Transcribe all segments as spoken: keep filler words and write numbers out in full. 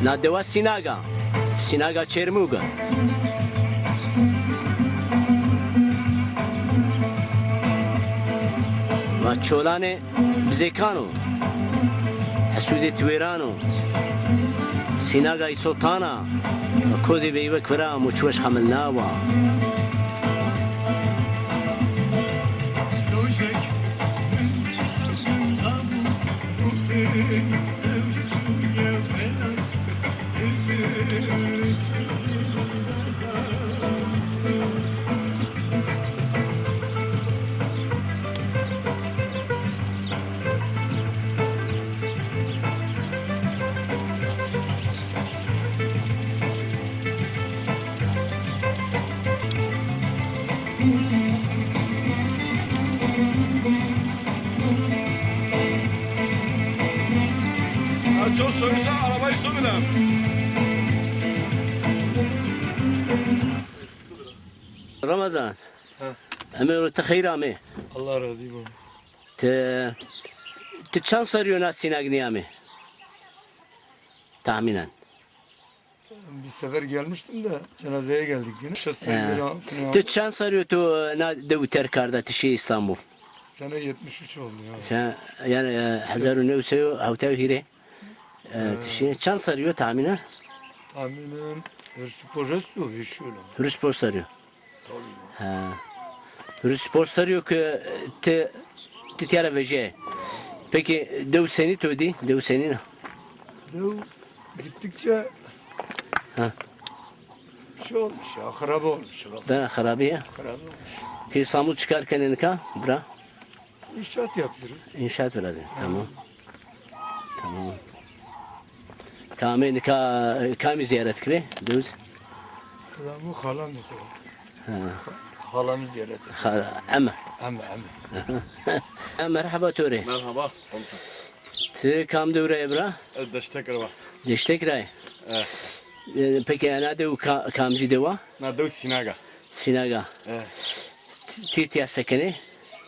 Na dewa Sînag a. Sînaga Çêrmûg a. Va çolanê bizêkan o. Hesûdê tiwêran o. Sînaga Îsotan a. Va kozê veyvek vira muçweş xemilna wa. Ha, çok soyusa arabayı üstüne. Ramazan. Ha. Emê ro ti xeyr amê. Allah razı olsun. Ti, ti çand serrî yo na Sînag nîyamê? Tahmînen. Bir sefer gelmiştim de cenazeye geldik yine. Şeş He. Senedir. Ti çand serrî yo tu na dew terk karda, ti şî Îstanbul? Sene yetmiş üç oldu ya. Sen, yanî, e, hezar û new sey û hewtay û hîrê, e, ti şî. Çand serrî yo tahmînen? Tahminen hırsız projesu hiç öyle. Hîris û ponc serrî yo. Ha. Hîris û ponc serrî yo ke ti, ti tîya ra vejîyayê. Peki dew senî to dî? Dew senîn a? Dew gittikçe Ha. Şey olmuş ya, harabe olmuş orası. Da xirabî ya. Harabe olmuş. Ti Îstanbul çi kar kenê nika, bira? İnşaat yapıyoruz. İnşaat biraz. Tamam. Tamam. Tamam, nika kamî zîyaret kirê? Duz. Adamı halam diyor. Ha. Halamı ziyaret ediyor. Ha, eme. Eme, eme. Ha, merheba to rê. Merhaba. Ti kam dew ra yê bira? Ez Deştek ra wa. Deştek ra yê? Evet. E, peki ena dew ka-, kamcî dew a? Na dew Sînaga. Sînaga. Evet. Ti, ti tîya sekenê?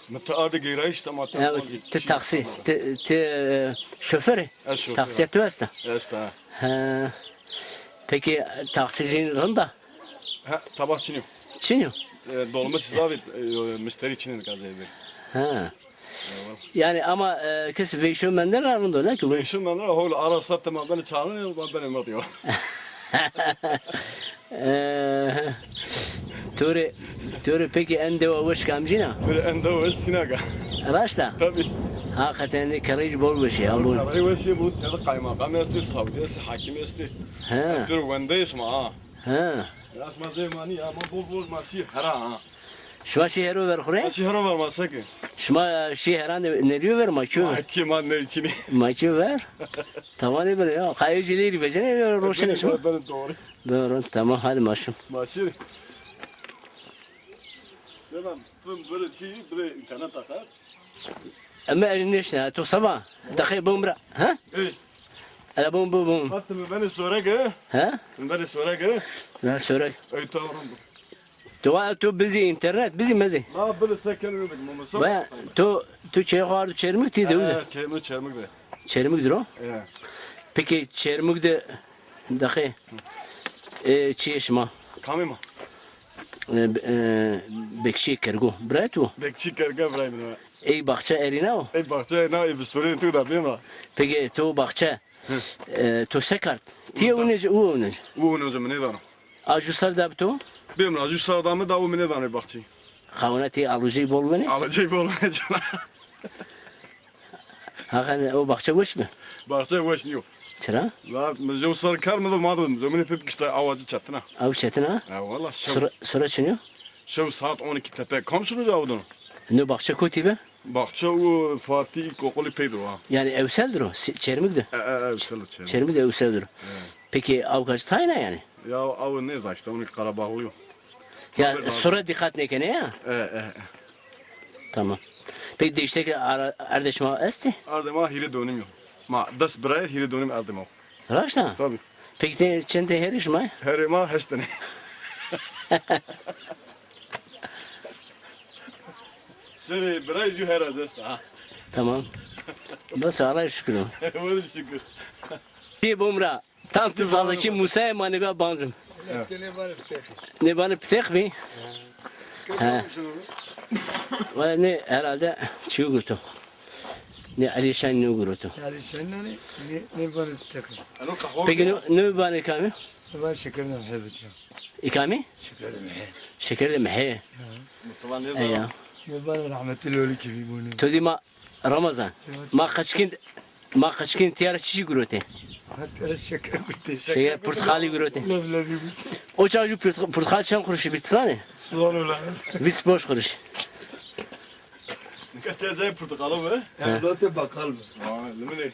Mi ti ardî geyrayîş de ma te Ya, ti taksî, ti, ti, e, şofer ê? Ez şofer. Taksîya to esta? Esta. He. Peki taksî zîn rind a? Ha, tabak çinî yo. Çinî yo? E, dolmuş zavî, e, müşteri çinî nika zey bê. Ha. Yanî ama, e, kes veyşo mendene ra rind o, ne ki? Veyşo mendene ra hol ara sat ma benê çarnê, ma benê mird yo. E, to rê, to rê peki en dewa weş kamcîn a? Böyle en dewa weş Sînaga. Raşt a? Tabii. Hakikaten de kerreyî bol weş ê, ha, bol. Kerreyî weş ê, bu tede kaymakam estê, savcı estê, hakim estê. He. Tür wende esma ha. He. Ya şima zey ma nî ya, ma bol bol ma şî hera ha. Şima şî hero ver xwu rê? Ma şî hero ver ma seke. Şima şî heran de nerîyo ver, ma kîyo ver? Ma kî ma nerî çinî. Ma kîyo ver? Tamam de bile ya. Qayê cilêrî vecenê, roşenê şima. Bere doğru. Doğru, tamam, hadi ma şim. Ma şî. Tamam, bim bire çî, bire internet atar. Eme ez nêşna, to seba. Daxê bom ra. Ha? Ey. Ela bom, bom, bom. Bak, mi benê sorege. Ha? Mi benê sorege. Ben soreg. Ey, tamam. Tu va tu bizî internet, bizî mezî. Ma bile se kenê bik, mo mesela. Baya, tu, tu çê xo ardo Çermik, ti de uze. Çermik, Çermik de. Çermik dir o? Evet. Peki Çermik de daxê, e, çiyê şima? Kamê ma? E, e, bekçî kergo. Birayê tu? Bekçî kergo birayê min o. Ey baxçe erîna o? Ey baxçe erîna, ey bi sorê tu da bêma. Peki tu baxçe, e, tu se kard? Ti ewnê ci, u ewnê ci? U ewnê ci, mi nêdano. A ju ser da bi to? Bêm ra, ju ser da mi da, o mi nêdanê baxçeyî. Xawna ti alucey bol benê? Alucey bol benê cana. Hakan, o baxçe weş mi? Baxçe weş nîyo. Çira? La, mi ju ser kar mi do ma do, mi pip kişta awa ci çetin a. Aw çetin a? Ha, wala, şew. Sura, sura çinî yo? Şew saat on iki tepe. Kam şunu aw dono? No baxçe kotî be? Baxçe û Fatî Koqulî pey dir o ha. Yanî ewsel dir o, si-, Çermik de? E, e, ewsel o Çermik. Çermik de ewsel dir o. Evet. Peki aw kaç tayna yanî? Ya aw nêza işte, onu Karabağlı yok. Ya sura dikkat nêkenê ya? E, e, e. Tamam. Peki Deştek ra erdê şima estî? Erdê ma hîrê donim yo. Ma des birayê, hîrê donim erdê ma. Raşt a? Tabii. Peki te, çend tenî herê şima? Herê ma heşt tenî. Serê birayê ju hera dest ha. Tamam. Bes, Allah'a şükür. Wele şükür. Ti bom ra. Tam ti Zazakî Musayê ma nêba bancim. Nêbanê pitex bî. He. Wala nê herhalde çiyo guroto. Nê Elî Şen nê guroto. Elî Şen nê, nê, nêbanê pitex. Peki nê, nêbanê kamî? Nêbanê şeker de mehe bitiya. Î kamî? Şeker de mehe. Şeker de mehe. Eya. Nêbanê rahmetli Lolî kî bî bonê. To dî ma Ramazan, ma qeçkîn, ma qeçkîn tîya ra çiçî gurotê? Ha, tîya ra şeker gurotê. Şeker, purtxalî gurotê. Leblebî gurotê. O çax jû purt-, purtxal çend quruşî bî ti zanê? Çi zano la. Vîst beş quruş. Nika tîya cayê purtxalo bi? He. Ewlatê bakal bi. Vay, liminê.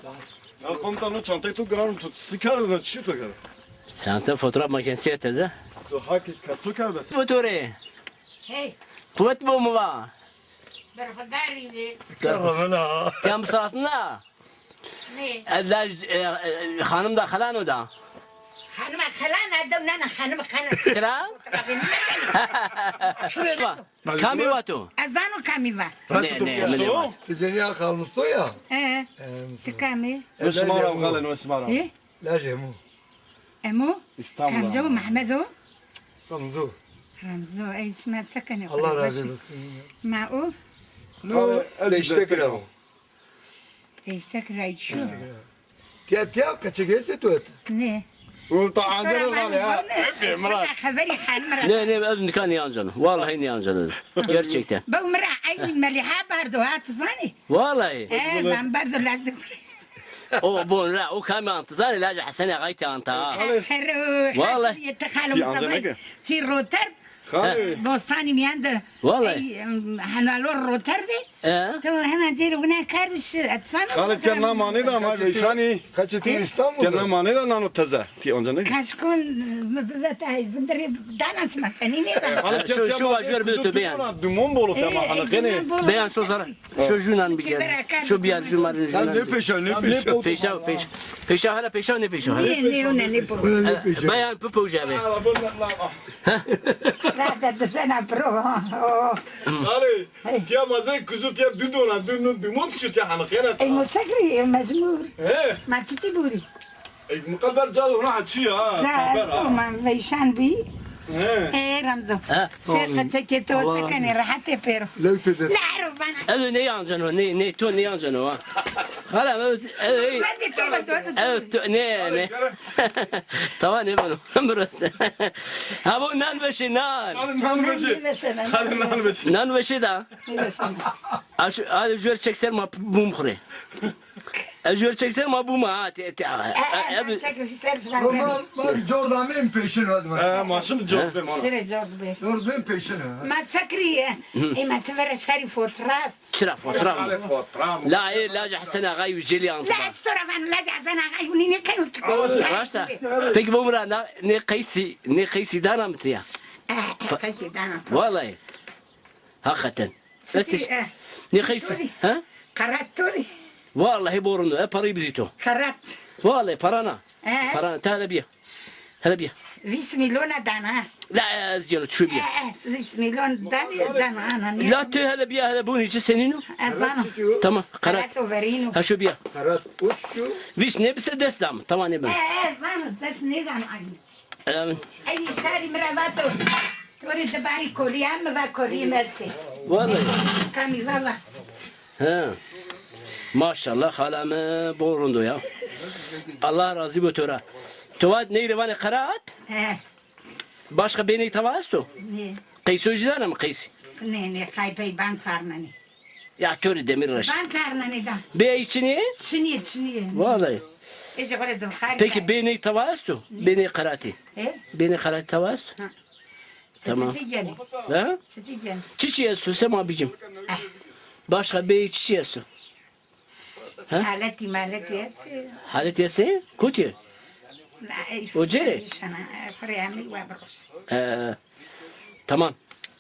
Vallahi. Ya komutan, o çantayê to giran o, to si kerdin, çi to kerdin? Çanta fotoğraf makinesi ya teze. To hakî kaso kerde? Bu tore. Hey. Quwet bo mi va. Berxudarî bi. Keremena. Tem sasna. Ne? Ella, e, e, xanim da xelano da. Xanima xelana da, nana xanima xelana. Çira? Şuraya. Kamî va to? Ez zano kamî va. Ne, ne, mi nêvat. Ti cenîya Xalmisto ya? He. Ti kamî? No sima ra, xalê, no sima ra. He? Lajê Emo. Emo? İstanbul. Kamca o, Mehmet o? Remzo. Remzo, ey, şima se kenê? Allah razı olsun. Ma o? No, deştek ra o. Deştek ra çi? Tîya, tîya, qeçek estê to et? Ne. Ul ta anceno xalê ha. Epê Murat. Xeberî xanime ra. Ne, ne, ez nika nêanceno. Wallahî nêanceno. Gerçekten. Bew mi ra eynî Melîha bardo ha, ti zanî? Wallahî. E, ben bardo laj de. O bon ra, o kamî ant zanî, lajê Hesen Axayî tî anta ha. Aferin. Wallahî. Ti xalo Mustafa. Çi roter. Xalê. Bostanî mîyan de. Wallahî. Ey, em, henalo roter de. E? To hemen zêrê wina kerd û şi, et zano. Xalê, tîya na ma nêda, ma veyşanî. Kaçê tî, İstanbul'da? Tîya na ma nêda, nano teze. Tî onca ne? Kaşkon, mi bivet ay, vindirê dana şima senî nêda. Xalê, tîya, tîya ma zêr, kuzu bîyona, dumon bolo tîya ma, hanî qenê. Beyan şo zara. Şo jûnan bigere. Şo biyar jû ma rê jûnan. Nêpeşa, nêpeşa. Peşa, peş-, peşa hele, peşa nêpeşa hele. Nê, nê, nê, nê, nê. Beyan pi powca be. Rade de sena pro. Xalê, tîya ma zê kuzu tîya du dona, du nu, du mot şu tîya hanî qena. Ey mo sekri, mecmur. He. Ma çiçî bûrî. Ey, muqeber ca ona çi ya? Za, ma veyşan bî. He. Ê, Remzo. He. Sê qeçekê to se kenê, rehetê pêro. Lewtê de. Ne ero bana. Ez nêanceno, ne, ne, to nêanceno ha. Hala, ez, ez, ez, ne, ne. Tamam, ne bunu? Burası. Ha, bu nan veşe, nan. Hadi nan veşe. Hadi nan veşe. Nan veşe da. A şu, hadi jüer çek ser ma bum xure. Ez jüer çek ser ma buma ha, te, te, ha. E, e, e, e, ma, ma cor da mên peşin hadi ma. E, ma şimdi cor be ma. Şire cor be. Cor mên peşin ha. Ma sekri, e. E, ma ti vera şarî fotoğraf. Çira fotoğraf mı? Fotoğraf mı? La, e, lajê Hesen Axayî û Celî ant. La, ez to ra van, lajê Hesen Axayî û nîne keno. Raşta. Peki bu mira na, ne qeysî, ne qeysî dana mi tiya? E, e, qeysî dana. Vallahi. Hakikaten. Çiçî, e, ne qeysî? Ha? Qerat to rî. Vallahi bo rind o. E parayı bizî to. Qerat. Vallahi parana. E. Parana. Te hele bîya. Hele bîya. Vîst mîlyona dana ha. La ez gelo çu bîya. E, e, vîst mîlyon danî dana ana ne? La tu hele bîya hele bun hiç senîn o. Ez zano. Tamam. Qerat. Qerat o verîn o. Ha şu bîya. Qerat uç şu. Vîst nêbise dest dam. Tamam nêbin. E, e, zano dest nêdam aynî. Amin. Ey şarî mi ra vato. To rê di barî kolî ya, mi va kolî mi estê. Vallahi. Kamî vava. He. Maşallah, xala mi bo rind o ya. Allah razî bo to ra. To va ney rê vanê qerat? He. Başka bê ney tawa esto? Nê. Qeyso jî dana mi qeysî? Nê, nê, qey pey ban çarnenê. Ya to rê demir reş. Ban çarnenê da. Bê ey çinî? Çinî, çinî. Vallahi. Ece xo rê zilxarî. Peki bê ney tawa esto? Bê ney qeratî. He? Bê ney qeratî tawa esto? Ha. Tamam. Çiçî genê? Ha? Çiçî genê? Çiçî esto, sema bicim. Eh. Başka bê çiçî esto? Ha? Haletî maletî estê. Haletî estê? Kotî? O cêrê? Ee, tamam.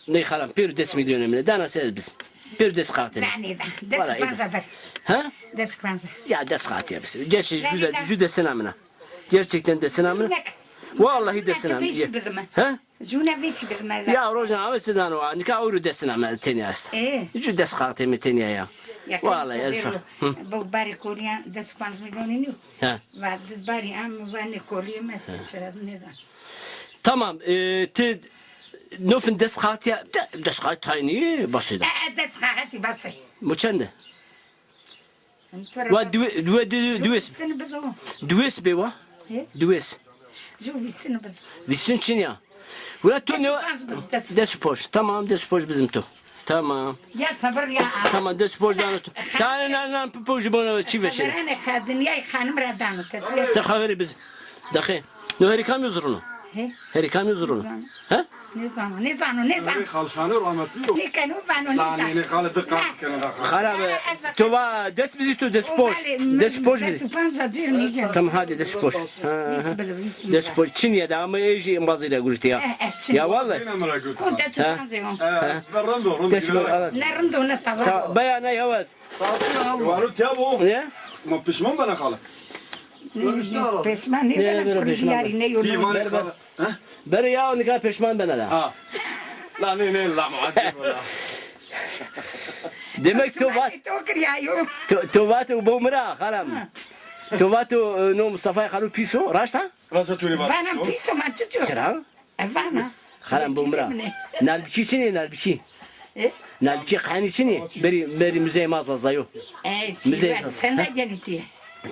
Ney xalam, pêro des mîlyonê min ê. Dana se ez biz. Pêro des qatê. La nêda. Des panca ver. Ha? Des panca. Ya des qatê biz. Gerçi jü de, jü desena min a. Gerçekten desena min a. Vallahi desena min a. Ha? Jûna vêşî bidime. Ya rojna ame ti dano, nika ewro desina me tenya est. Ê. Jû des qatê mi tenya ya. Vallahi ez fa-, hı. Bu barî kolîyan des û panc mîlyonî nîyo. He. Va di barî am va nê kolîyê mi se, şeref nêdan. Tamam, e, ti nofin des qatî ya, de-, des qatî taynî basî da. E, e, des qatî basî. Bu çend e? Wa duwe, duwe, duwe, duwês. Duwês bê wa? He? Duwês. Ju vîstin bido. Vîstin çin ya. Wila tu ne? Des û panc bido, des û panc. Des û panc. Tamam, des û panc bizim tu. Tamam. Ya sabır ya. Tamam, des û panc dano tu. Tane nan nan pipo ji bona çi veşe. Xeberanê xe-, dinyayê xanim ra dano tesîye. Te xeberê biz. Daxê. No herî kam yo zirûno? He? Herî kam yo zirûno? He? Nêzano, nêzano, nêzano. Xalşanê rahmetî yo. Nêkeno vano, nêzano. La nê, nê, xale di qat keno da xale. Xala be, to va des bizî to, des û panc. Des û panc bizî. Des û panc ra cêr nêgeno. Tamam, hadi des û panc. Ha, ha. Des û panc. Çin ya da ama ê jî embazî ra gurîtî ya. Eh, eh, çin. Ya vallahi. Kon des û panc yo. Ha? Ha. Rind o, rind o. Des û panc, evet. Ne rind o ne tawa. Ta-, baya ne yawaz. Waro tiya bo. Ne? Ma pişman bena xale. Pişman nêbena, pişman. Yarî ne yo. Bero ya, nika pişman bena da. Ha. La ne ne la ma. Demek to vat. To kiriyayo. To, to vat bo mi ra, xalam. Ha. To vat o, e, no Mustafa'yê xalo pîs o, raşt a? Raşt a tu ne vat. Bana pîs o, ma çiço. Çira? E, vana. Xalam bo mi ra. Nalbikî çinê, nalbikî? E? Nalbikî qehenî çinê? Berî, berî muzeyê ma Zazayo. E, muzeyê Zazayo. Çend a genî ti?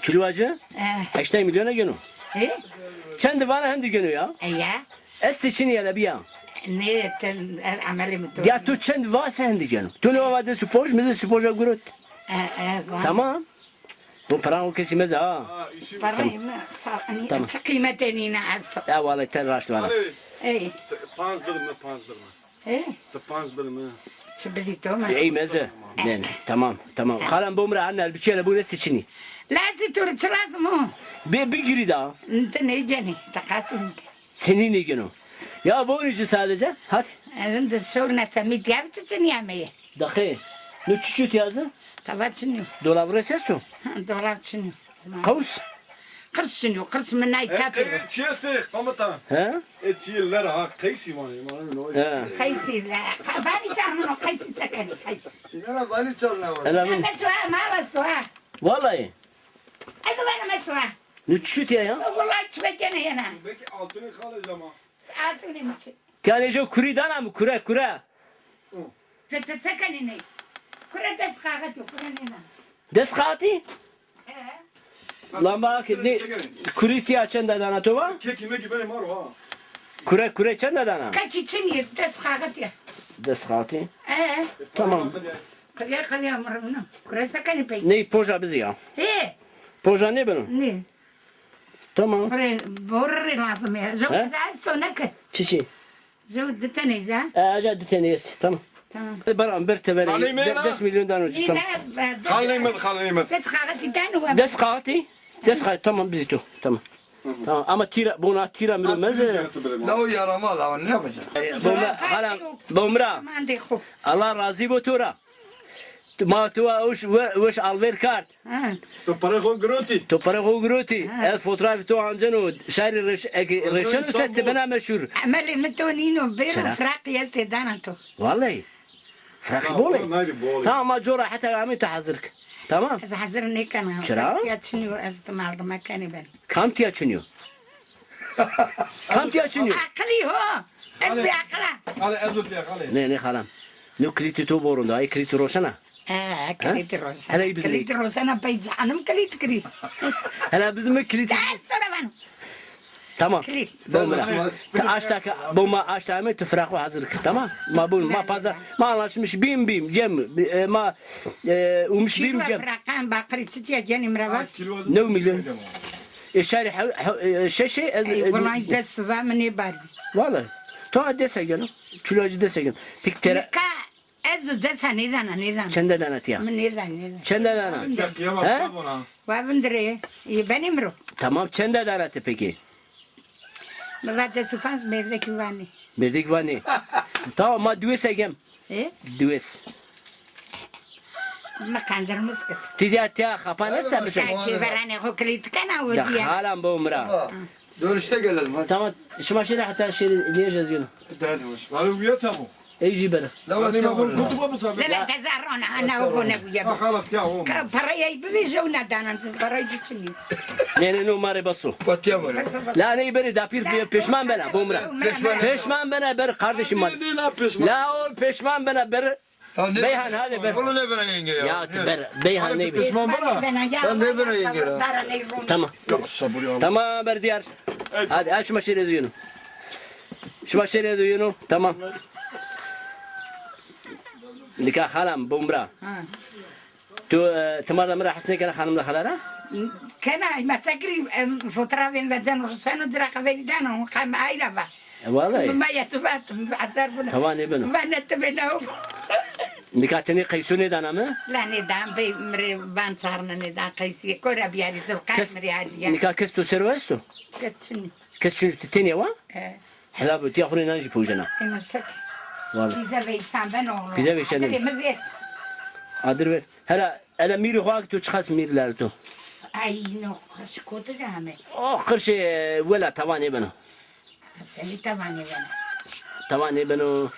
Kilo acı? E. Heştay milyon a geno. E? Çend vana hendi geno ya? E, ya. Estê çinê ya da biya? Ne, ten, e, emelê mi to. Ya tu çend va se hendi geno. Tu ne va des û panc, mi des û panc a gurot. E, e, va. Tamam. Bu paran o kesî meze ha. Parayê mi, pa-, çi qîmetê nîne ez. Ya vallahi te raşt vana. Ey. Panc bid mi, panc bid mi. Ey. Ti panc bid mi. Çi bidî to mi? Ey meze. Ne, ne. Tamam, tamam. Xalam bo mi ra, ha nalbikî ra bo nestê çinî. Lazî to rê çi lazim o? Bê bigirî da. Ti nêgenî, ti qasî nêgenî. Senî nêgeno. Ya bonî ci sadece. Hadi. Ezin de şor ne semî diyav ti çinî ameye. Daxê. No çiço tiya zi? Tava çinî yo. Dolab res esto? Ha, dolab çinî yo. Qurs? Qurs çinî yo, qurs mi nay kapê. E, çi estê, komutan? He? E, çi ler ha, qeysî vanê, ma no. He. Qeysî le. Vanî çar min o, qeysî çekenî, qeysî. Îna vanî çar ne var? Ela min. Meşwa, ma resto ha. Vallahi. Ez vana meşwa. No çiço tiya ya? Vallahi çi vekene yena. Belki altını kalacağım ha. Altını mı çi? Tiya nêjo kurî dana mi, kure, kure. Ti, ti çekenî ney? Kure des qaxetî, kure nêna. Des qaxetî? He. Lamba ki ne, kurî tiya çend a dana to va? Kekî mekî benê ma ro ha. Kure, kure çend a dana? Keçî çinî, des qaxetî. Des qaxetî. E. Tamam. Qilya, qilya mi rivno. Kure se kenî pey? Ney poja bizî ya. He. Poja nêbeno? Nê. Tamam. Pire, borî lazim e. He? Jew esto neke. Çiçî? Jew di tenê ja. E, aja di tenê est. Tamam. Tamam. Beran bir teverê. Xalê mi de-, na? Des milyon dano ci, tamam. Xalê mi, xalê mi. Des qaxetî dano. Des qaxetî? Des qaxetî, tamam, bizî to. Tamam. Tamam, ama tîra, bona tîra mi ro meze. La o yarama la, ne yapacağım? Bo mi, xalam, bo mi ra. Mande xo. Allah razî bo to ra. Tu ma tu wa weş, we-, weş alver kard. Ha. Tu pere xo girotî? Tu pere xo girotî. Ha. Ez fotoğrafê to anceno, şarî reş-, eke reşeno se ti bena meşhur. Emelê mi to nîno, bêro firaqî ez tê dana to. Vallahi. Firaqî bol ê. Tamam, ma cora heta amê tu hazir ki. Tamam. Ez hazir nêkena. Çira? Tiya çinî yo, ez ti maldime kenî ben. Kam tiya çinî yo? Kam tiya çinî yo? Aqilî ho. Ez bêaqil a. Xalê, ez o tiya xalê. Nê, nê xalam. No kilîtê to bo rind a, ay kilîtî roşen a. E, kilîtî roşen. Hele bizimê. Kilîtî roşen a, pey canim kilît kirî. Hele bizimê kilîtî. Ders sonra ben. Tamam. Kilît. Bo mi ra. Ti aşta ke, bo ma aşta ame, tu firaqo hazir ki, tamam? Ma bun, ma paza, ma anlaşmış bîm bîm, cem, e, ma, e, ummiş bîm cem. Firaqan baqirî çiçîya cenî mi ra va? New milyon. E, şarî he-, he-, e, şeşê, e, e, wellahî des siva mi nêbardî. Wellahî. To a desa geno. Çulo ci desa geno. Peki tera- Nika ez o desa nêdana, nêdana. Çende dana tiya? Mi nêdana, nêdana. Çende dana? He? Wa vindirê. Yê benê mi ro. Tamam, çende dana ti peki? Mi va des û panc, mêrdekî vanê. Mêrdekî vanê. Tamam, ma diwês egem. E? Diwês. Mi qandirmûs kit. Ti dîya tiya xapan esta mi se? Çêveranê xo kilît kena o dîya. Xalam bo mi ra. Dönüşte gelelim hadi. Tamam, şima şêrê heta şêrê lêj ez yeno. Hadi hoş. Var uya tamam. Ey jî bere. Lewetîya were. Lele tezerrana ana o gone buye. Xalat ya o. Parayı bivêje û nedanan. Parayı çinî. Nê nê no ma rê bes o. Watiya were. La ney berê dapîr pê- pêşman bena bomra. Pêşman bena ber kardeşim ma. La o pêşman bena ber. Beyhan hadi ber. Bunu ne bira yenge ya? Ya tu ber. Beyhan ney ber. Pêşman bira. Ya ne bira yenge ya? Tamam. Ya sabır ya. Tamam ber diyar. Hadi aç şima şerê duyunu. Şima şerê duyunu. Tamam. Nika xalam bomra. Tu e, timar da mi ra hes nêkena xanim da xala ra? Kena, ma sekirî fotoğrafên vedeno ruseno dira xeverî dano, xem ayra va. E, wallahî. Ma ya tu vat, mi ezer buna. Tawa nêbeno. Va ne tu bena. Nika tenê qeyso nêdana mi? La nêdan, bey mi rê van çarna nêdan qeysîye. Kora biyarî zil qey mi rê hadiye. Nika kes to ser o esto? Kes çinî. Kes çinî, ti tenê wa? E. Hela bi tiya xo rê nan jî pojena. Ena sek. Wala. Pîze veyşan ben oğlum. Pîze veyşan ben. Adirê mi ver. Adir ver. Hela ele mîrî xo ak tu çiqas mîr lal tu. Ay no qirş kotî de ame. O qirşê wela tawa nêbeno. Senî tawa nêbeno. Tawa nêbeno.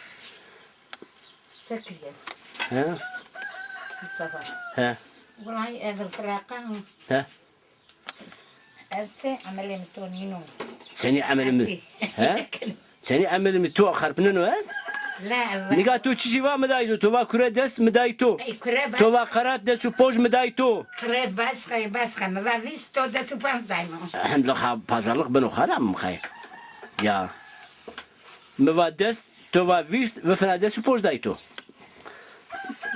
Sek yes. He? Mustafa. He. Wulay ev firaqan. He. Ez sey emelê mi to nîno. Senî emelê mi? He? Senî emelê mi to xerpneno ez? La, va. Nika to çi jî va mi day to. To va kure dest mi day to. Ey, kure bas. To va qerat dest û poj mi day to. Kure bas, xey bas, xey. Mi va vîst to dest û poj day mi. Hem lo ha pazarlık beno xala mi xey. Ya. Mi va dest, to va vîst, vifina dest û poj day to.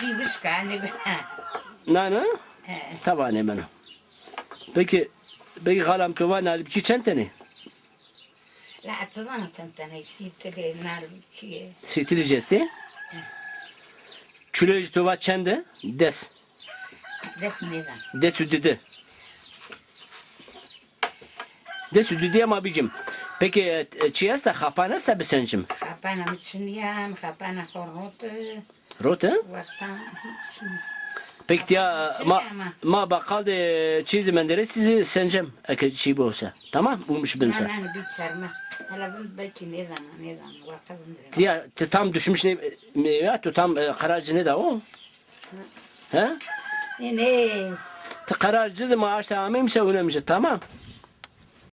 Vî wişka, ne bena. Na, na? He. Taba nêbeno. Peki, peki xalam to va nalibçî çend tenê? La ez nizana çend tenê, sî tilê nalibçî yê. Sî tilê jî estê? He. Çulê jî to va çend e? Des. Des nêzan. Des û didi. Des û didi ma bicim. Peki, e, çi esta? Xapan esta bisencim? Xapana mi çinî ya, mi xapana xo rot. Rot e? Wextan. Peki tiya ma, ma baqal de çî zî menderesî zî sencem eke çî bo se. Tamam? Ummiş bim se. Na, na, bir çarma. Hala bin belki ne zaman, ne zaman. Waqta bin. Tiya ti tam düşmüş ne, ya tu tam e, karar ci nêda o? He? Ne? Ti karar ci zî ma aşta ameyim se unem ci, tamam?